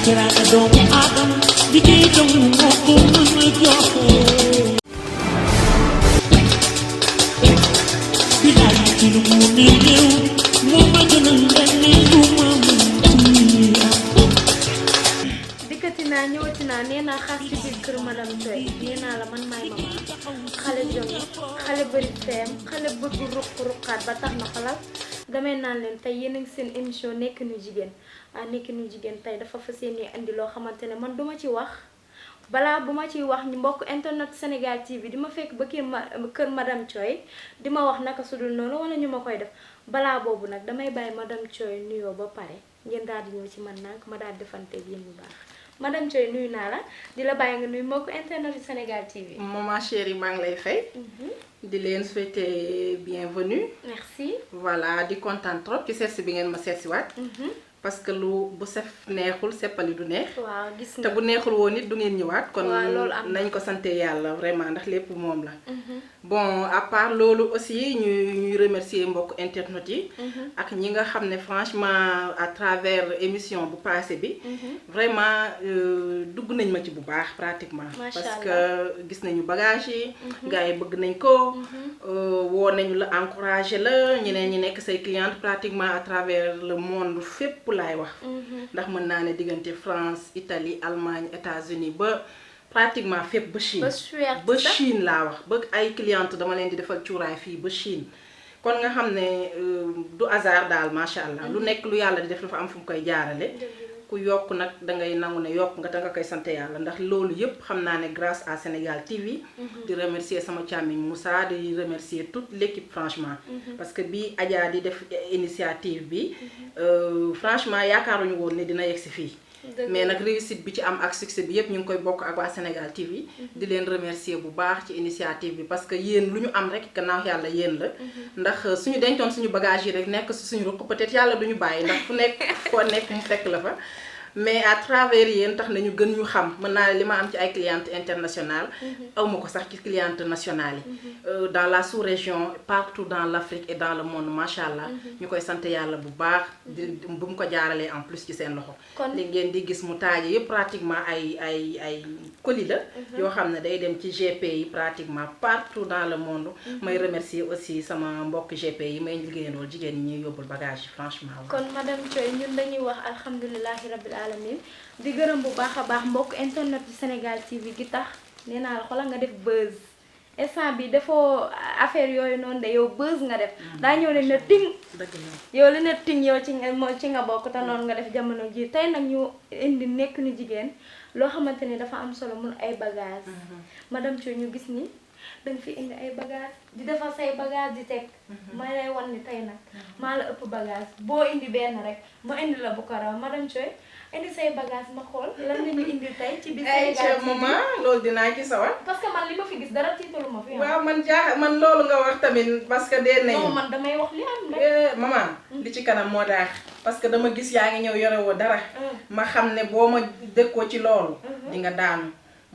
teraanga doomu aadama liggéey dong moo ko mën a joxe bilaay ci lu mu néew moo ma gënal leneen lu ma mën dikkati naa ñëwati naa nee naa xaas ci biir kër madame Toy nee naa la man maay mama xale jonge xale bëri feem xale bëgg ruq-ruqaat ba tax na xalal damay naan leen tey yéen a ngi seen émission Nekkinu Jigéen Nekkinu Jigéen tey dafa fas yéene indi loo xamante ne man duma ci wax balaa bu ma ciy wax ñu mbokk internet Sénégal TV di ma fekk ba kër madame Toy di ma wax naka sudul noonu wala ñu ma koy def balaa boobu nag damay bàyyi madame Toy nuyoo ba pare ngeen daal di ñëw ci man nag ma daal di defante yéen bu baax madame Toy nuyu naa la di la bàyyi nga nuyu mbokk internet Sénégal TV. Maman chérie maa ngi lay fay. di leen souhaiter bienvenue. merci. voilà di kontaan trop ci seetsi bi ngeen ma seetsiwaat. parce que lu bu sef neexul seppali du neex. waaw gis nga te bu neexul woon nit du ngeen ñëwaat. kon loolu am nañ ko sante yàlla vraiment ndax lépp moom la. bon à part loolu aussi ñuy remercier mbokk internet yi. ak ñi nga xam ne franchement à travers émission bu passé bi. vraiment dugg nañ ma ci bu baax pratiquement. parce que gis nañu bagage yi. gars yi bëgg nañ ko. woo nañu la encouragé la ñeneen ñi nekk say clientes pratiquement à travers le monde fépp laay wax. ndax mën naa ne diggante France Italie Allemagne États-Unis ba pratiquement fépp ba Chine. ba Chine laa wax ba ay clientes dama leen di defal cuuraay fii ba Chine. kon nga xam ne du hasard daal macha allah lu nekk lu yàlla di def dafa am fu mu koy jaarale. ku yokk nag dangay nangu ne yokk nga danga koy sant yàlla ndax loolu yëpp xam naa ne grâce à Sénégal TV. di remercier sama càmmiñ Moussa di remercier toute l'équipe franchement. parce que bi Adja di def initiative bi franchement yaakaaruñu woon ne dina yegg si fii. mais nag réussite bi ci am ak succès bi yëpp ñu ngi koy bokk ak waa Sénégal TV. di leen remercier bu baax ci initiative bi parce que yéen lu ñu am rek gannaaw yàlla yéen la. ndax suñu dencoon suñu bagage yi rek nekk si suñu ruq peut-être yàlla duñu bàyyi ndax fu nekk foo nekk mu fekk la fa. mais à travers yéen tax nañu gën ñu xam mën naa li ma am ci ay clientes internationales. awma ko sax ci clientes nationales yi. dans la sous-région partout dans l'Afrique et dans le monde macha allah. ñu koy sant yàlla bu baax. bu mu ko jaaralee en plus ci seen loxo. li ngeen di gis mu taaje yëpp pratiquement ay colis la. yoo xam ne day dem ci GP yi pratiquement partout dans le monde. may remercier aussi sama mbokk GP yi may liggéeyandoo jigéen ñi ñuy yóbbul bagage yi franchement. kon madame Toy ñun dañuy wax alhamdulilahi rabbil alamin di gërëm bu baax a baax mbokk internet bi Sénégal TV gi tax nee naa la xoolal nga def buzz instant bi defoo affaire yooyu noonu de yow buzz nga def daa ñëw ne na ting yow li ne ting yow ci nga bokk te noonu nga def jamono ji tey nag ñu indi Nekkinu Jigéen loo xamante ni dafa am solo mun ay bagage madame Toy ñu gis ni danga fi indi ay bagage di defal say bagage di teg ma lay wan ni tey nag maa la ëpp bagage boo indi benn rek ma indi la bu ko raw madame Toy indi say bagage ma xool lan nga ñu indi tey ci biir Sénégal maman loolu dinaa ci sawar parce que man li ma fi gis dara tiitalu ma fi waaw man loolu nga wax tamit parce que dee nañu non man damay wax li am rek maman li ci kanam moo daax parce que dama gis yaa ngi ñëw yore woo dara ma xam ne boo ma dëkkoo ci loolu di nga daanu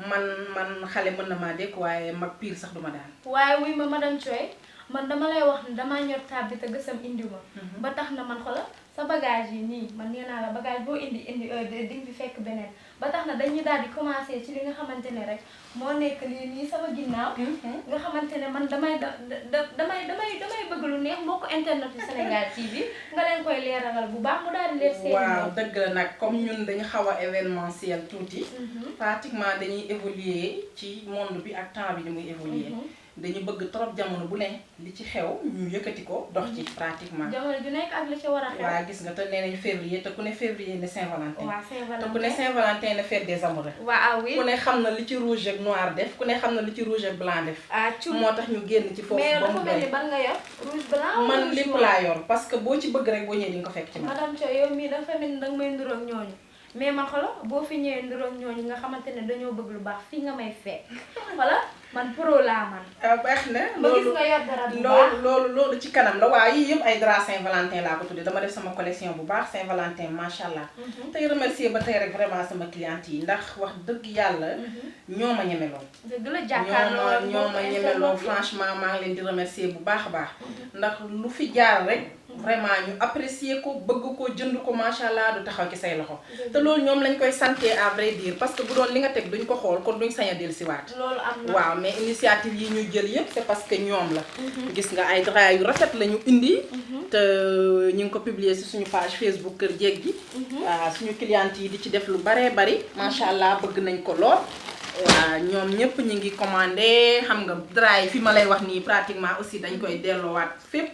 man xale mën na maa dëkk waaye mag pire sax duma daan waaye wuy ma madame Toy man dama lay wax ne damaa ñor tàbbi te gësam indi ma ba tax na man xoolal sa bagage yi nii man nee naa la bagage boo indi di fi fekk beneen ba tax na dañuy daal di commencer ci li nga xamante ne rek moo nekk lii nii sama ginnaaw nga xamante ne man damay bëgg lu neex mbokk internet yi Sénégal TV nga leen koy leeralal bu baax mu daal di leer seen waaw dëgg la nag comme ñun dañu xaw a événementiel tuuti pratiquement dañuy évoluer ci monde bi ak temps bi ni muy évoluer dañu bëgg trop jamono bu ne li ci xew ñu yëkkati ko dox ci pratiquement jamono ju nekk ak li ci war a xew waaw gis nga te nee nañu février te ku ne février ne Saint-Valentin waaw Saint-Valentin te ku ne Saint-Valentin ne fête des amoureux waaw oui ku ne xam na li ci rouge ak noir def ku ne xam na li ci rouge ak blanc def moo tax ñu génn ci foofu ba mu mais dafa mel ni ban nga yor rouge blanc man lépp laa yor parce que boo ci bëgg rek boo ñëwee di nga ko fekk ci man madame Toy yow mii dafa mel ni danga may nduroog ñooñu mais man xoolal boo fi ñëwee nduroog ñooñu nga xamante ne dañoo bëgg lu baax fii nga may fekk xoolal man pro laa man baax na ba gis nga yor dara bu baax loolu ci kanam la waaye yii yëpp ay drap Saint-Valentin laa ko tuddee dama def sama collection bu baax Saint-Valentin macha allah. tey remercier ba tey rek vraiment sama cliente yi ndax wax dëgg yàlla ñoo ma ñemeloo. dëgg la jàkkaarloo ñoo ma ñemeloo franchement maa ngi leen di remercier bu baax a baax. ndax lu fi jaar rek vraiment ñu apprécier ko bëgg ko jënd ko macha allah du taxaw ci say loxo. te loolu ñoom lañ koy santé à vrai dire parce que bu doon li nga teg duñ ko xool kon duñ sañ a dellusiwaat. loolu am na waaw mais initiative yi ñuy jël yëpp c'est parce que ñoom la. gis nga ay drap yu rafet la ñu indi. te ñu ngi ko publier ci suñu page Facebook Kër Jeeg gi. waaw suñu clientes yi di ci def lu baree bari macha allah bëgg nañ ko lool. waaw ñoom ñëpp ñu ngi commandé xam nga drap yi fi ma lay wax nii pratiquement aussi dañ koy delloowaat fépp.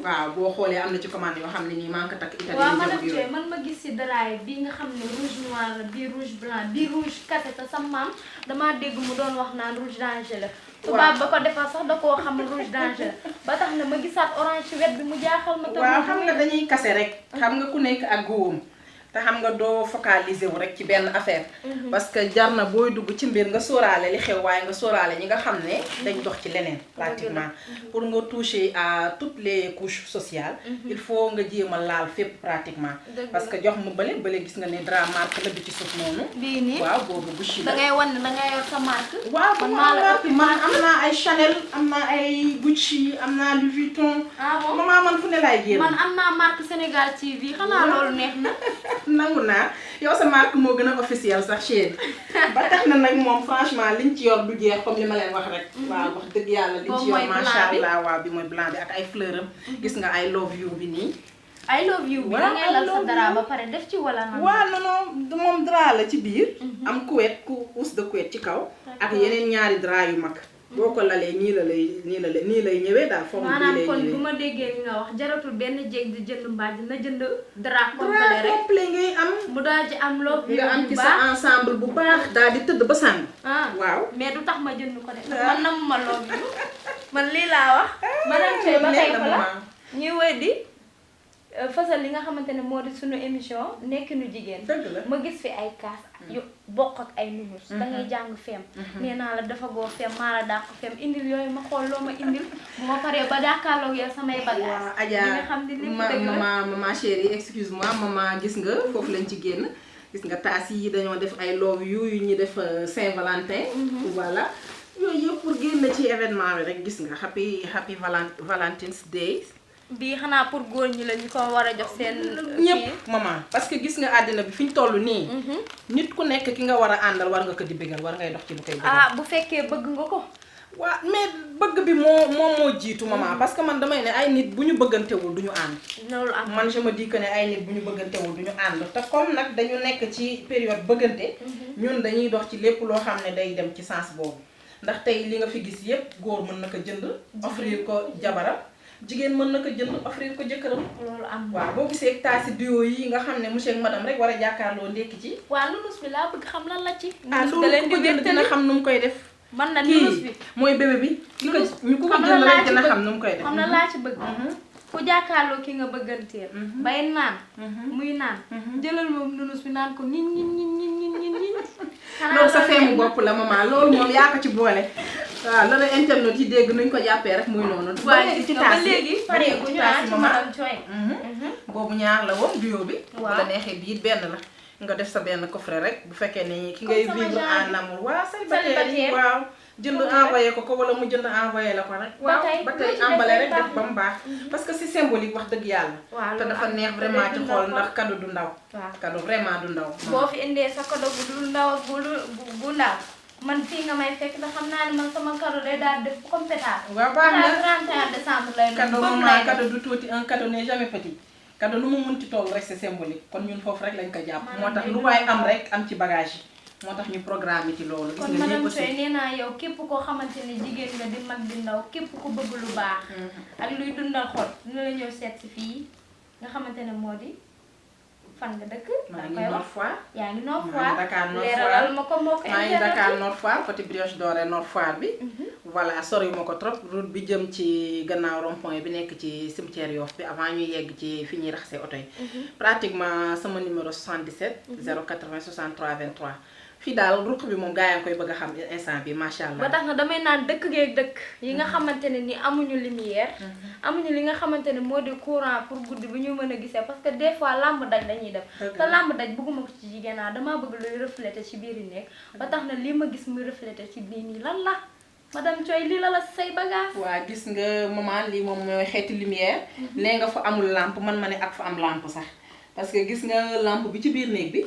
waaw boo xoolee am na ci commande yoo xam ne nii maa ngi ko takk Italie. waaw madame Thioye man ma gis ci drap bii nga xam ne rouge noir la bii rouge blanc bii rouge kase te sa maam damaa dégg mu doon wax naan rouge danger la. tubaab ba ko defar sax da koo xam rouge danger la ba tax na ma gisaat orange ci wet bi mu jaaxal ma. waaw xam nga dañuy kase rek. xam nga ku nekk ak góom. te xam nga doo focaliser wu rek ci benn affaire. parce que jar na booy dugg ci mbir nga sóoraale li xew waaye nga sóoraale ñi nga xam ne dañ dox ci leneen pratiquement pour nga toucher à toutes les couches sociales. il faut nga jéem a laal fépp pratiquement. parce que jox ma bële gis nga ne drap marque la bi ci suuf noonu. bii nii waaw boobu Gucci la. da ngay wan ne da ngay yor sa marque. waaw man am naa ay Chanel am naa ay Gucci am naa Louis Vuitton. ah bon maman man fu ne laay génn. man am naa marque Sénégal TV xanaa loolu neex na. nangu naa yow sa marque moo gën a officiel sax chérie ba tax na nag moom franchement liñ ci yor du jeex comme li ma leen wax rek. waaw wax dëgg yàlla liñ ci yor macha allah waaw bi mooy blanc bi ak ay fleur am. gis nga I love you bi nii. I love you bi da ngay lal sa drap ba pare def ci wala nan. waaw non moom drap la ci biir. am couette housse de couette ci kaw. ak yeneen ñaari drap yu mag. boo ko lalee nii lay ñëwee daal forme bii lay ñëwee. maanaam kon bu ma déggee li nga wax jaratul benn jéeg di jënd mbaaj na jënd drap complet rek. complet ngay am. mu daal ci am loo nga am ci sa ensemble bu baax daal di tëdd ba sànni. waaw mais du tax ma jënd ko de. man nam ma loo man lii laa wax. madame Thioye ba tey fa la ñuy wëy di fasal li nga xamante ne moo di suñu émission nekkinu jigéen. dëgg la ma gis fi ay kaas yu bokk ak ay numus. da ngay jàng fem. nee naa la dafa goo fem maa la dàq fem indil yooyu ma xool loo ma indil bu ma paree ba dàkkaarloog yow samay bagage. waaw Adja nga xam ne lépp dëgg la maman chérie excuse-moi maman gis nga foofu lañ ci génn. gis nga taas yi dañoo def ay love yu ñu def Saint-Valentin. voilà yooyu yëpp pour génn ci événement bi rek gis nga happy Valentine's Day. bii xanaa pour góor ñi la ñu ko war a jox seen. ñëpp maman parce que gis nga àddina bi fi ñu toll nii. nit ku nekk ki nga war a àndal war nga ko di bégal war ngay dox ci lu koy bégal. bu fekkee bëgg nga ko. waaw mais bëgg bi moo jiitu maman parce que man damay ne ay nit bu ñu bëggantewul du ñu ànd. loolu am man je me dis que ne ay nit bu ñu bëggantewul du ñu ànd te comme nag dañu nekk ci période bëggante. ñun dañuy dox ci lépp loo xam ne day dem ci sens boobu ndax tey li nga fi gis yépp góor mën na ko jënd. offrir ko jabaram. jigéen mën na ko jënd offrir ko jëkkëram. loolu am waaw boo gisee taasi duo yi nga xam ne monsieur ak madame rek war a jàkkaarloo ndekki ci. waaw nunus bi laa bëgg xam lan la ci. loolu ku ko jënd dina xam nu mu koy def. man na nunus bi mooy bébé bi. ñu ko jënd rek dina xam nu mu koy def. xam na laa ci bëgg. ku jàkkaarloo ki nga bëgganteel. bay naan. muy naan. jëlal moom nunus bi naan ko ñin. loolu sa feemu bopp la maman loolu moom yaa ko ci boole. waaw loolu internet yi dégg nuñ ko jàppee rek muy noonu. ba léegi ci taas yi pareegu ñu naan ci madame Thioye. boobu ñaar la woon duo bi. waaw bu la neexee bii benn la. nga def sa benn coffret rek bu fekkee ni ki ngay vivre en amour. waaw célibataire waaw. jënd envoyé ko wala mu jënd envoyé la ko rek. waaw ba tey emballé rek def ba mu baax. parce que c'est symbolique wax dëgg yàlla. te dafa neex vraiment ci xool ndax cadeau du ndaw. cadeau vraiment du ndaw. boo fi indee sa cadeau bu dul ndaw ak bu ndaw. man fii nga may fekk da xam naa ne man sama cadeau day daal def comme pétard. waaw baax na 31 décembre lay doon cadeau du tuuti un cadeau n'est jamais petit. cadeau lu mu munti toll rek c'est symbolique kon ñun foofu rek lañ ko jàpp. moo tax lu waay am rek am ci bagage yi. moo tax ñu programme ci loolu. gis nga madame Thioye nee naa yow képp koo xamante ne jigéen nga di mag di ndaw képp ku bëgg lu baax. ak luy dundal xol dina la ñëw seet si fii nga xamante ne moo di fan nga dëkk. maa ngi Nord Foire. yaa ngi Nord maa ngi Dakar Foire Nord Foire leeralal ma ko moo ko maa ngi Dakar Nord Foire côté Brioche Dorée Nord Foire bi. voilà sori ma ko trop route bi jëm ci gannaaw rond-point bi nekk ci cimetière Yoff bi avant ñuy yegg ci fi ñuy raxasee oto yi. pratiquement sama numéro 77. 080 63 23. fii daal ruq bi moom gaa yaa ngi koy bëgg a xam instant bi macha allah. ba tax na damay naan dëkk geeg dëkk yi nga xamante ne ni amuñu lumière. amuñu li nga xamante ne moo di courant pour guddi bu ñu mën a gisee parce que des fois lamb daj dañuy def. te lamb daj bëgguma ko ci jigéen damaa bëgg luy refléter ci biir yi nekk. ba tax na lii ma gis muy refléter ci bii nii lan la. madame Thioye lii la say bagage. waa gis nga maman lii moom mooy xeeti lumière. nee nga fa amul lampe man ma ne ak fa am lampe sax. parce que gis nga lampe bi ci biir néeg bi.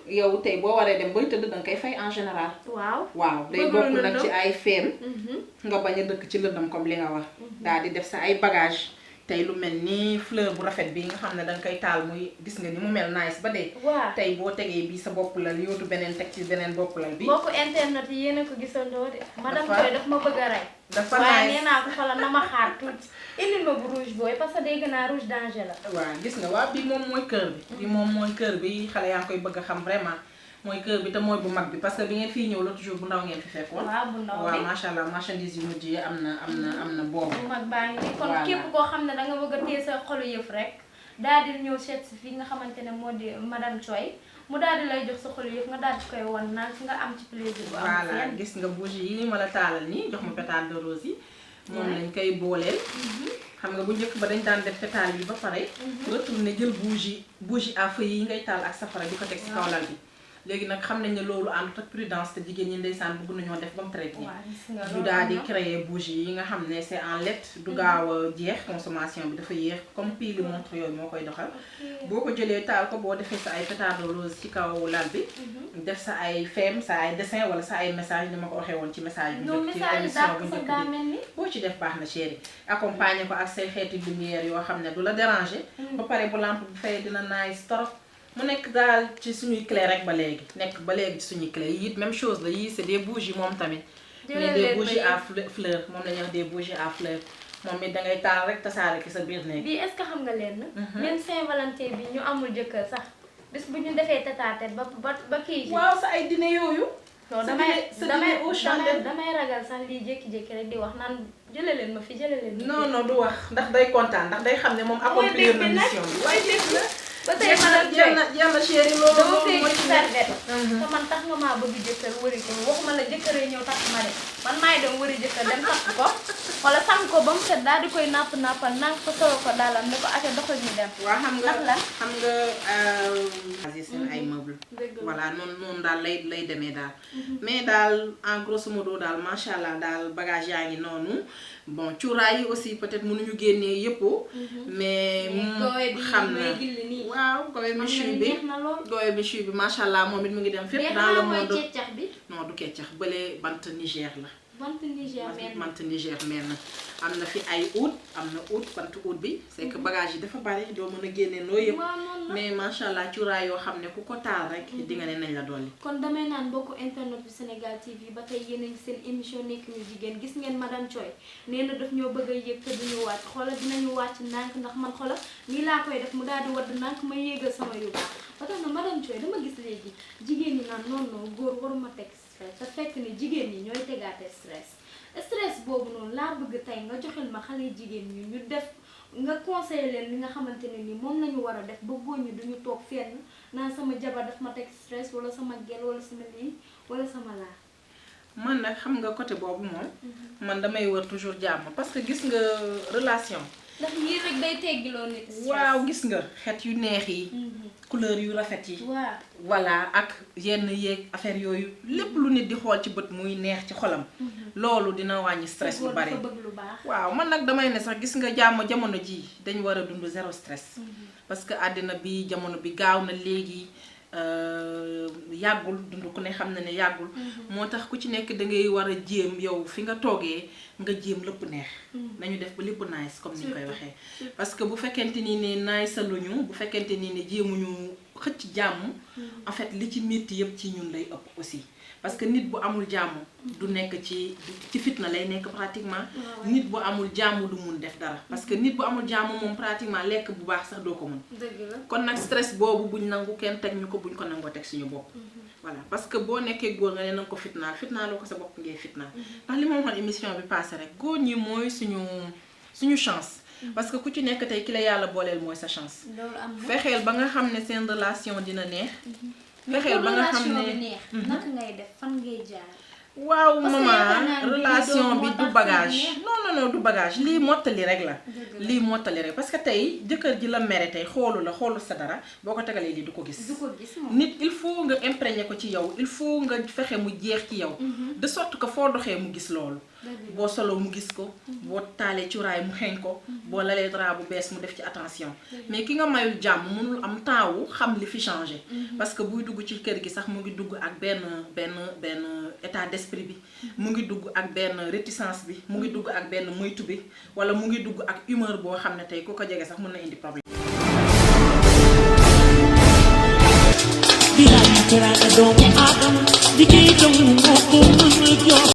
yow tey boo waree dem booy tëdd danga koy fay en général. waaw day bokk nag ci ay feem. nga bañ a dëkk ci lëndam comme li nga wax. daal di def sa ay bagage tey lu mel ni fleur bu rafet bi nga xam ne danga koy taal muy gis nga ni mu mel nice ba dee. tey boo tegee bii sa bopp lal yootu beneen teg ci beneen bopp lal bi. mbokku internet yi yéen a ko gisandoo de. madame Thioye daf ma bëgg a rey. dafa waaye nee naa ko fa la na ma xaar tuuti. indil ma bu rouge booy parce que dégg naa rouge danger la. waaw gis nga waaw bii moom mooy kër bi. bii moom mooy kër bi xale yaa ngi koy bëgg a xam vraiment mooy kër bi te mooy bu mag bi parce que bi ngeen fii ñëw l'autre jour bu ndaw ngeen fi fekkoon. waaw bu ndaw bi waaw macha allah marchandise yu mujj yi am na boobu. bu mag baa ngi nii kon képp koo xam ne danga bëgg a téye sa xolu yëf rek daal di ñëw seet si fii nga xamante ne moo di madame Thioye mu daal di lay jox sa xolu yëf nga daal di koy wan naan fi nga am ci plaisir bu am. voilà gis nga bougie yi ma la taalal nii jox ma pétale de rose yi. moom lañ koy booleel. xam nga bu njëkk ba dañ daan def pétale yi ba pare. retourné jël bougie à feu yi ngay taal ak safara di ko teg si kaw lal bi. léegi nag xam nañ ne loolu àndut ak prudence te jigéen ñi ndeysaan bëgg nañoo def ba mu traité. ñu daal di créer bougie yi nga xam ne c'est en LED du gaaw a jeex consommation bi dafa yéex comme pile montre yooyu moo koy doxal. boo ko jëlee taal ko boo defee sa ay pétard de rose ci kaw lal bi. def sa ay femme sa ay dessin wala sa ay message ni ma ko waxee woon ci message bu njëkk ci émission bu njëkk bi boo ci def baax na chéri accompagner ko ak say xeeti lumière yoo xam ne du la déranger. ba pare bu lampe bu fay dina nice torop. mu nekk daal ci suñuy clé rek ba léegi nekk ba léegi ci suñuy clé yi it même chose la yii c'est des bougies moom tamit. mais des bougies à fleur moom la ñuy wax des bougies à fleur moom it dangay taal rek tasaare ki sa biir néeg. bii est-ce que xam nga leen. même Saint-Valentin bi ñu amul jëkkër sax bis bu ñu defee tête-à-tête ba kii. waaw sa ay dîner yooyu. non damay ragal sax lii jékki-jékki rek di wax naan jëlee leen ma fi jëlee leen ma fi. non du wax ndax day kontaan ndax day xam ne moom accomplir na mission bi waaye dégg na. ba tey madame Thioye yàlla chéri loolu dama fee gis serviette te man tax nga maa bëgg jëkkër wëri ko waxuma la jëkkër yi ñëw takk ma de man maay dem wëri jëkkër dem takk ko wala sang ko ba mu set daal di koy nappal nang ko solo ko daalam ne ko ate doxal ñu dem. waaw xam nga la xam nga seen ay meuble voilà noonu daal lay demee daal mais daal en grosso modo daal macha allah daal bagage yaa ngi noonu bon cuuraay yi aussi peut-être mënuñu génnee yëpp mais xam na waaw gowe michu bi macha allah moom it mu ngi dem fépp dans le monde non du keccax bële bant Niger la bant Niger mel na am na fi ay oud am na oud bant oud bi c'est que bagage yi dafa bari doo mën a génne noo yëpp mais macha allah cuuraay yoo xam ne ku ko taal rek di nga ne nañ la dolli. kon damay naan mbokku internet bi Sénégal TV ba tey yéen a ngi seen émission nekk ñu jigéen gis ngeen madame Thioye nee na daf ñoo bëgg a yéeg te duñu wàcc xoolal dinañu wàcc ndànk ndax man xoolal nii laa koy def mu daal di wadd ndànk ma yéegal sama yu baax ba tax na madame Thioye dama gis léegi jigéen ñi naan non góor waruma teg stress te fekk ni jigéen ñi ñooy tegaate stress boobu noonu laa bëgg tey nga joxel ma xale jigéen ñi ñu def nga conseiller leen li nga xamante ne ni moom lañu war a def ba góor ñi duñu toog fenn naan sama jabar daf ma teg stress wala sama gel wala sama lii wala sama laa. man nag xam nga côté boobu moom man damay wër toujours jàmm parce que gis nga relation ndax yii rek day teggiloo nit. waaw gis nga xet yu neex yi couleur yu rafet yi waaw voilà ak yenn yeeg affaire yooyu lépp lu nit di xool ci bët muy neex ci xolam loolu dina wàññi stress lu bari waaw man nag damay ne sax gis nga jamono ji dañ war a dund zéro stress parce que àddina bi jamono bi gaaw na léegi yàggul dund ku ne xam na ne yàggul moo tax ku ci nekk da ngay war a jéem yow fi nga toogee nga jéem lépp neex nañu def ba lépp nice comme ni ñu koy waxee parce que bu fekkente ni ne nice saluñu bu fekkente ni ne jéemuñu xëcc jàmm en fait li ci métti yëpp ci ñun lay ëpp aussi parce que nit bu amul jàmm du nekk ci fitna lay nekk pratiquement nit bu amul jàmm du mun def dara parce que nit bu amul jàmm moom pratiquement lekk bu baax sax doo ko mun kon nag stress boobu buñ nangu kenn teg ñu ko buñ ko nangoo teg suñu bopp voilà parce que boo nekkee góor nga ne nanga ko fitnaaloo ko sa bopp ngay fitnaal ndax li ma waxoon émission bi passé rek góor ñi mooy suñu chance parce que ku ci nekk tey ki la yàlla booleel mooy sa chance fexeel ba nga xam ne seen relation dina neex fexeel ba nga xam ne naka ngay def fan ngay jaar waaw maman relation bi du bagage non du bagage lii mottali rek la lii mottali rek parce que tey jëkkër ji la mere tey xoolu sa dara boo ko tegalee lii du ko gis nit il faut nga imprégner ko ci yow il faut nga fexe mu jeex ci yow de sorte que foo doxee mu gis loolu boo solo mu gis ko boo taalee cuuraay mu xeeñ ko boo lalee drap bu bees mu def ci attention mais ki nga mayul jàmm mënul am temps wu xam li fi changé parce que buy dugg ci kër gi sax mu ngi dugg ak benn état d'esprit bi mu ngi dugg ak benn réticence bi mu ngi dugg ak benn moytu bi wala mu ngi dugg ak humeur boo xam ne tey ku ko jege sax mën na indi problème. Di laaj teraanga doomu aadama liggéey dong moo ko mën a jox